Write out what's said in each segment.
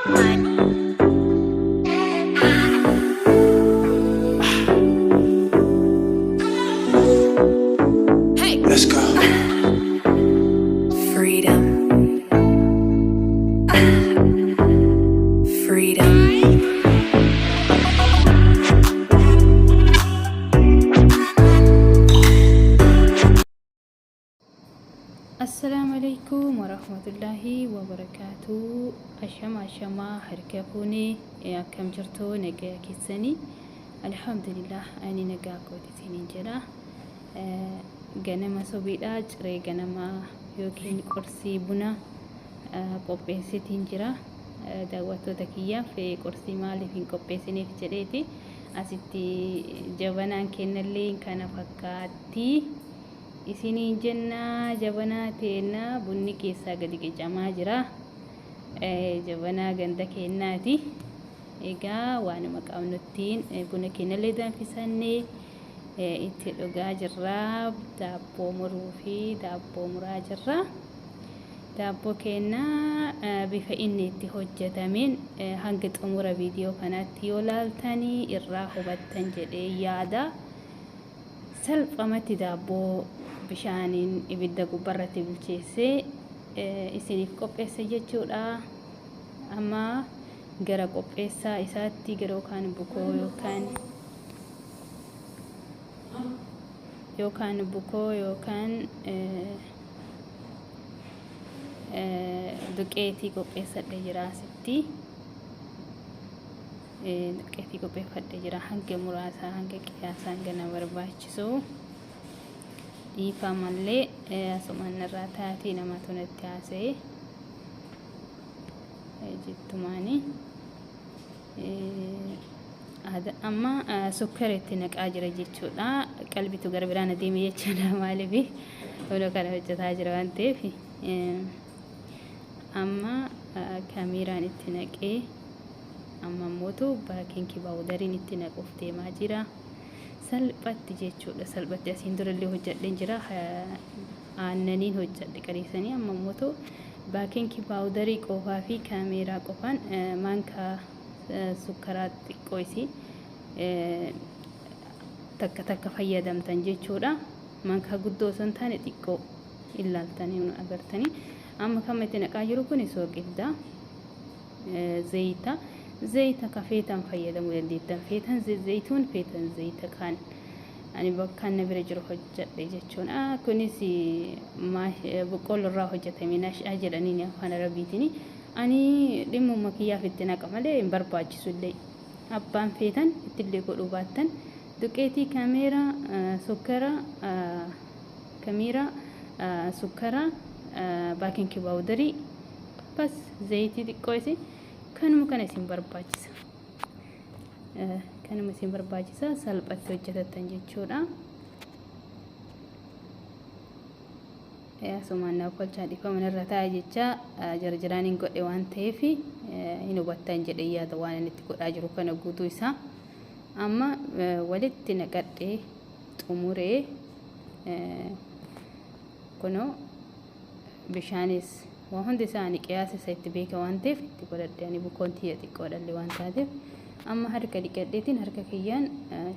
Let's go. Freedom. Freedom. Assalaamu alaikum warahmatullaahi wabarakaatu. Ashama ashamaa, harka fuunee, akkam jirtu? Nagaa keessanii? Alhamdulillah, ani nagaa kooti isiniin jedha. Ganama sobiidha, ciree ganamaa yookiin qorsii buna qopheessitiin jira. Daawwattoota kiyyaaf qorsii maaliif hin qopheessiniif jedheeti. Asitti jabanaan kennallee kana fakkaatti. Isiniin jenna, jabanaa teennaa bunni keessaa gadi qicamaa jira. Jabanaa ganda keennaati. Egaa waanuma qabnuttiin buna keenyallee danfisannee itti dhugaa jirra. Daabboo muruu fi daabboo muraa jirra. Daabboo keenyaa bifa inni itti hojjetameen hanga xumura viidiyoo kanaatti yoo laaltanii irraa hubattan jedhee yaada. Salphamatti daabboo bishaaniin ibidda gubbaarratti bilcheessee isiniif qopheesse jechuudha. Amma gara qopheessaa isaatti gara yookaan bukoo yookaan duqeetii qopheessadhe jira asitti. Duqeetii qopheeffadhe jira, hanga muraasaa, hanga qiyaasaa, hanga na barbaachisu. Dhiifamallee asumaan irraa taatee namatu natti haasa'e jettumaani. Amma sukkara itti naqaa jira jechuudha. Qalbitu gara biraan adeeme jechuudha, maaliif yeroo kana hojjetaa jira waan ta'eef. Amma kamiiraan itti naqee, amma immoo baking powderiin itti naquuf deemaa jira. Salphatti jechuudha. Salphatti asiin durallee hojjedheen jira. Aannaniin hojjedhe qariisanii, amma immoo baking powderii qofaa fi kaameeraa qofaan maankaa sukkaraa xiqqoo isii takka takka fayyadamtan jechuudha. Maankaa guddoo osoo hin taane xiqqoo ilaaltanii agartanii. Amma kan itti naqaa jiru kun sooqidda. Zayita. Zayita ka feetan fayyadamuu dandeettan. Feetan zayituun, feetan zayita, kan ani bakka na bira jiru hojjedhe jechuudha. Kunis boqqolloo irraa hojjetame, nashaa jedhaniin afaan Arabiitiin. Ani dhimmuma kiyyaaf itti naqa malee hin barbaachisu illee. Abbaan feetan ittillee godhuu baattan, duqeetii, kaameeraa, sukkara, kamiiraa, sukkara, baking powderii, bas, zayitii xiqqoo isin kanuma kana isin barbaachisa. Kanuma isin barbaachisa, salphatti hojjetattan jechuudha. Asumaan na kolchaa, dhiifama irra taa'e jecha jarjaraan hin godhe waan ta'eef, hin hubattan jedhee yaada waan inni itti godhaa jiru kana guutuu isaa. Amma walitti naqadhee xumuree, kunoo bishaanis waa hundi isaanii qiyaasa isa itti beeka waan ta'eef itti godhadhe. Ani bukoon tiyya xiqqoodhallee waan taateef, amma harka dhiqadheetiin harka kiyyaan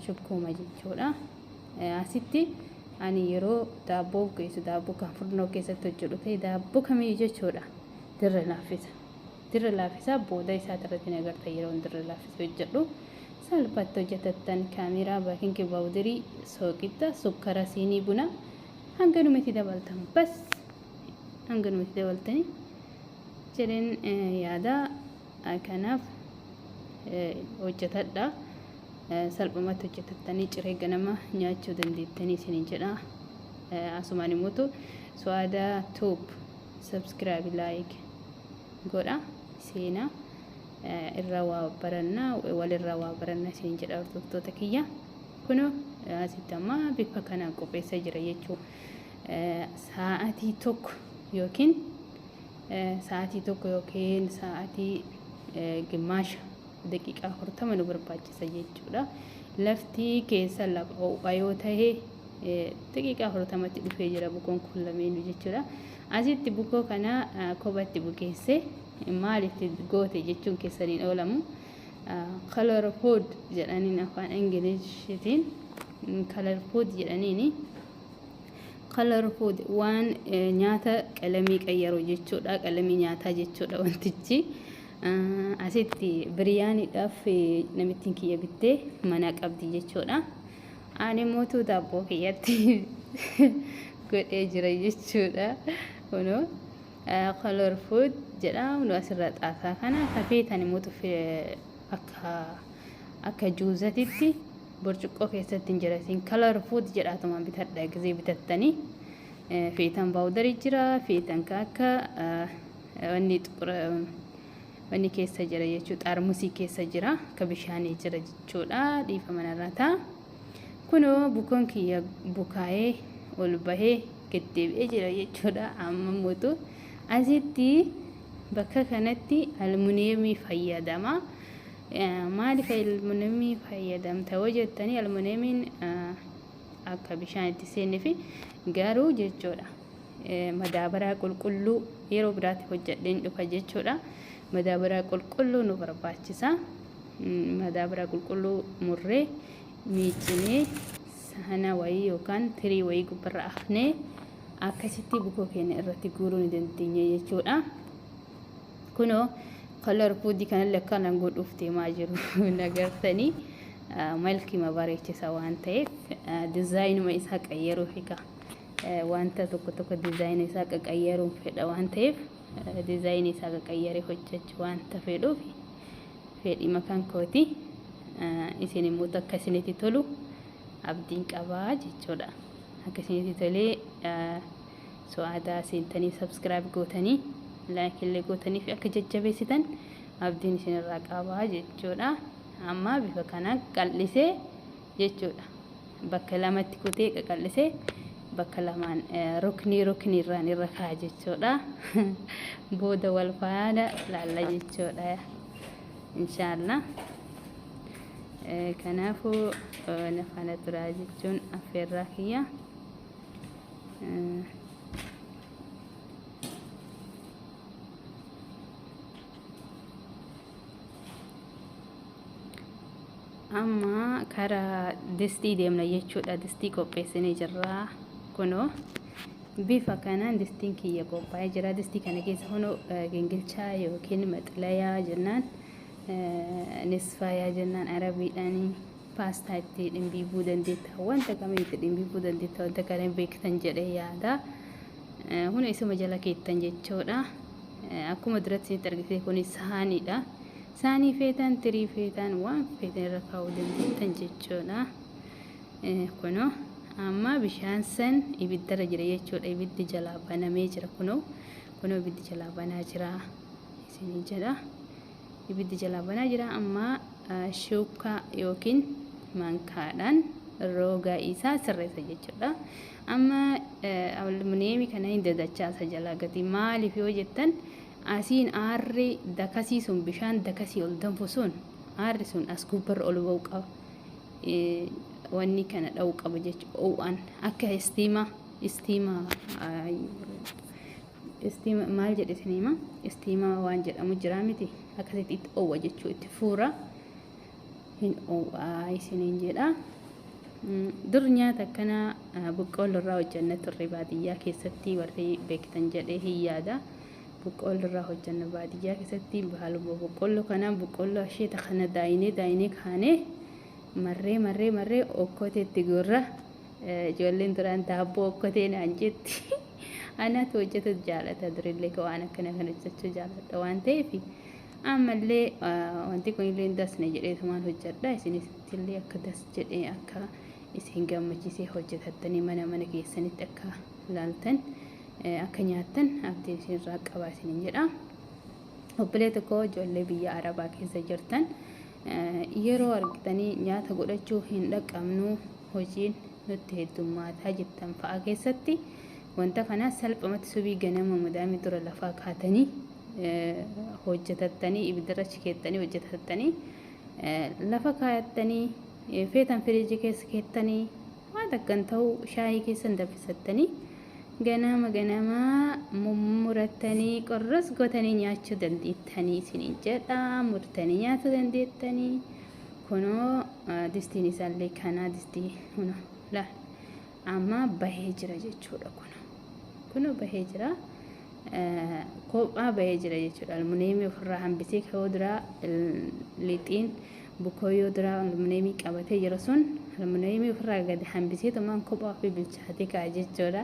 shukkuuma jechuudha. Asitti ani yeroo daabboo geessu, daabboo kan furnoo keessatti hojjedhu ta'e, daabboo kamiyyuu jechuudha, dirra laaffisa. Dirra laaffisaa booda isaati irratti ni agarta yeroo dirra laaffisa hojjedhu. Salphatti hojjetattan: kaameeraa, baking powderii, sooqidda, sukkara siinii buna hanganumatti dabaltan, bas, hanganumatti dabaltanii jedheen yaada. Kanaaf hojjetadha. Salphumatti hojjetattanii ciree ganama nyaachuu dandeettanii isiniin jedha. Asumaan immoo Su'aadaa Tube subscribe, like godha, seenaa irraa waa barannaa, walirraa waa barannaa isiniin jedha, hordoftoota kiyya. Kunoo asitti amma bifa kanaan qopheessaa jira jechuu. Sa'aatii 1 yookiin sa'aatii gimmaasha, daqiiqaa 40 nu barbaachisa jechuudha. Lafti keessa lafa ho'aa yoo ta'e, daqiiqaa 40tti dhufee jira bukoon kun lameenuu jechuudha. Asitti bukoo kana kophatti bukeessee Maalitti goote jechuun keessaniin oolamu. Color food jedhaniin afaan Ingiliishitiin color food jedhaniini. Color food waan nyaata qalamii qayyaru jechuudha. Qalamii nyaataa jechuudha wantichi. Asitti biriyaaniidhaaf namittiin kiyya bittee mana qabdi jechuudha. Ani mootuu daabboo kiyyatti godhee jira jechuudha. Kunoo color food jedha. Kunoo asirra xaasaa kana kafeetan immoo akka juuzatitti burcuqqoo keessatti hin jira. Isin color food jedhaatuma bitadha gisee bitattanii. Feetan powderii jira, feetan akka wanni xuqura wanni keessa jira jechuudha. Xaarmusii keessa jira, akka bishaanii jira jechuudha. Dhiifama narraa ta'a. Kunoo bukoon kiyya bukaa'ee ol bahee gaddeebi'ee jira jechuudha. Amma mootu asitti bakka kanatti almuuniyeemii fayyadama. Maaliif almuuniyeemii fayyadamta yoo jettanii, almuuniyeemiin akka bishaan itti seennee fi garuu jechuudha. Madaabaraa qulqulluu yeroo biraatti hojjedheen dhufa jechuudha. Madaabaraa qulqulluu nu barbaachisa. Madaabaraa qulqulluu murree miicinee sahana wayii yookaan tirii wayii gubbarra afnee akkasitti bukoo keenya irratti guuruu ni dandeenya jechuudha. Kunoo color foodii kanallee akkanaan godhuuf deemaa jiru nagartanii, malkima bareechisa waan ta'eef dizaayinuma isaa qayyaruu fika. Wanta tokko tokko dizaayina isaa qaqayyaruun fedha waan ta'eef, dizaayinii isaa qaqayyaree hojjechuu wanta fedhuuf fedhii makaan kooti. Isin immoo akka isinitti tolu abdiin qabaa jechuudha. Akka isinitti tolee so'aadaa seentanii subscribe gootanii, like illee gootanii fi akka jajjabeessitan abdiin isinirraa qabaa jechuudha. Amma bifa kanaan qal'isee jechuudha. Bakka lamatti kutee qaqal'isee bakka lamaan ruknii ruknii irraan irra kaa'a jechuudha. Booda wal faana laalla jechuudha. Inshaallah. Kanaafuu na faana turaa jechuun affeerraa kiyya. Amma karaa distii deemna jechuudha. Distii qopheessinee jirra. Kunoo bifa kanaan distiin kiyya qophaa'ee jira. Distii kana keessa kunoo gingilchaa yookiin maxilayaa jennaan, nisfaayaa jennaan arabiidhaan, paastaa itti dhimbiibuu dandeetta. Wanta kamiin itti dhimbiibuu dandeetta, wanta kana beektan jedhee yaada. Kun isuma jala keettan jechuudha. Akkuma duratti isinitti argite kun saaniidha. Saanii feetan, tirii feetan, waan feetan irra kaa'uu dandeettan jechuudha. Kunoo amma bishaan san ibiddarra jira jechuudha. Ibiddi jalaa banamee jira kunoo. Kunoo ibiddi jalaa banaa jira isinii jedha. Ibiddi jalaa banaa jira, amma shuukaa yookiin mankaadhaan roga isaa sirreessa jechuudha. Amma almuuniyeemii kana hin dadachaasa jalaa gadi. Maaliif yoo jettan, asiin aarri dakasii sun, bishaan dakasii ol danfu sun, aarri sun as gubbarra ol ba'uu qaba. Wanni kana dha'uu qaba jechuudha. Ho'aan akka istiima istiima maal jedhe isiniima, istiima waan jedhamu jira miti, akkasitti itti oowwa jechuu, itti fuura hin oowwaa isiniin jedha. Dur nyaata akkanaa boqqoolloo irraa hojjanna turre baadiyyaa keessatti, warri beektan jedhee hin yaada. Boqqoolloo irraa hojjanna baadiyyaa keessatti, haaluma boqqoolloo kanaan boqqoolloo asheeta kana daayinee daayinee kaanee marree marree marree okkoteetti gurra. Ijoolleen duraan daabboo okkotee naan jetti. Anatu hojjetu jaalata, durillee waan akkana kana hojjechuu jaaladha waan ta'eef, ammallee wanti kun illee dasne jedheetumaan hojjedha. Isinis illee akka das jedhee akka isin gammachiisee hojjetattanii mana mana keessanitti akka ilaaltan, akka nyaattan abdiin isinirraa qaba isiniin jedha. Obbolee tokko, ijoollee biyya Arabaa keessa jirtan, yeroo argitanii nyaata godhachuu hin dhaqqabnu, hojiin nutti heddummaataa jettan fa'a keessatti, wanta kana salphumatti subii ganama madaamii dura lafaa kaatanii hojjetattanii, ibiddarra chikeettanii hojjetattanii, lafa kaayattanii, feetan firiijii keessa keettanii, waan akkan ta'u shaayii keessan danfisattanii Ganama ganamaa mummurattanii qorras gootanii nyaachuu dandeettanii isiniin jedha. Murtanii nyaachuu dandeettanii. Kunoo distiin isaallee kanaa distii kunoo laal amma bahee jira jechuudha. Kunoo bahee jira. Kophaa bahee jira jechuudha. Almuneemii ofirraa hambisee ka'uu duraa lixiin bukooyyoo duraa almuneemii qabatee jiru sun almuneemii ofirraa gadi hambisee tumaan kophaa ofii bilchaatee ka'a jechuudha.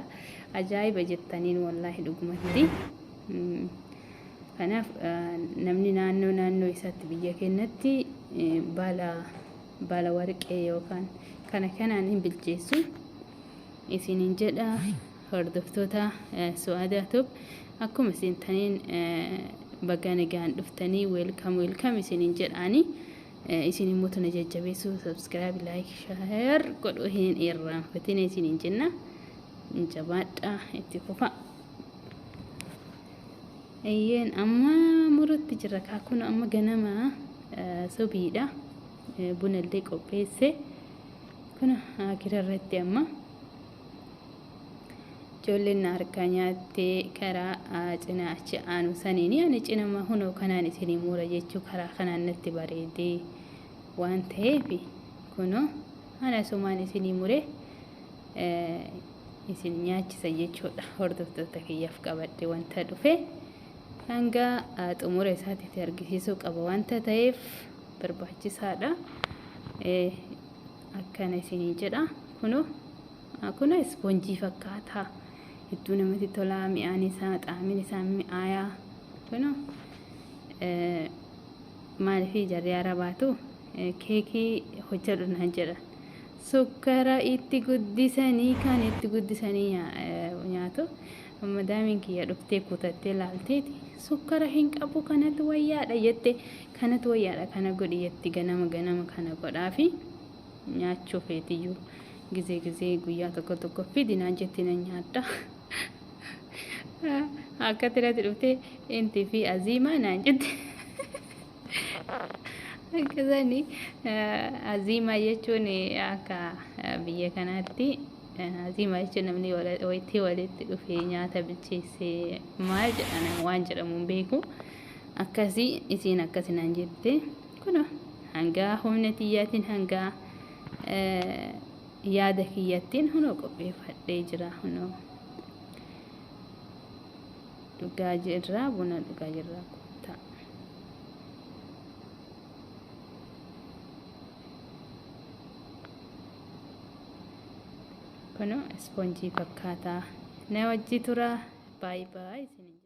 Ajaa'iba jettaniin wallaahi dhugumatti. Kanaaf namni naannoo naannoo isaatti biyya keenyatti baala warqee yookaan kana kanaan hin bilcheessu isiniin jedha. Hordoftoota Su'aadaa Tube, akkuma isin taniin baga nagaan dhuftanii, welcome welcome isiniin jedhaani. Isin immoo tuna jajjabeessuu subscribe, like, share godhuu hin irraanfatin isiniin jenna. Jabaadha, itti fufa. Eeyyeen, amma murutti jira kun. Amma ganama subiidha, bunallee qopheesse. Kun akira irratti amma ijoolleen na harkaa nyaattee karaa cinaa achi aanu saniini ani cinama hunoo kanaan isinii mura jechuu, karaa kanaan natti bareedee waan ta'eef kunoo ana asumaan isinii mure isin nyaachisa jechuudha. Hordoftoota kiyyaaf qabadhe wanta dhufe hanga xumura isaatiitti argisiisuu qaba wanta ta'eef barbaachisaadha. Akkana isinii jedha. Kunoo kunoo ispoonjii fakkaataa, hedduu namatti tolaa, mi'aan isaa, xaamiin isaa mi'aayaa. Kunoo maaliif jarri arabaatu keekii hojjedhu naan jedhan, sukkara itti guddisanii, kan itti guddisanii nyaatu. Madaamiin kiyya dhuftee kutattee laalteeti, "Sukkara hin qabu, kanatu wayyaadha," jette. "Kanatu wayyaadha, kana godhi," jetti. Ganama ganama kana godhaafi nyaachuu feetiyyuu gizee gizee guyyaa tokko tokko fidi naan jetti, nan nyaadha. Akka tiratti dhuftee "Inti fi aziimaa" naan jette. Akkasani aziimaa jechuun akka biyya kanaatti aziimaa jechuun namni walitti walitti dhufee nyaata bilcheessee maal jedhan waan jedhamu hin beeku. Akkasii isiin akkasi naan jette. Kun hanga humna tiyyaatiin, hanga yaada kiyyattiin hunoo qopheeffadhee jira. Hunoo dhugaa jirra, buna dhugaa jirra, kottaa. Kunoo ispoonjii fakkaataa. Na wajji tura. Baay'ee baay'ee.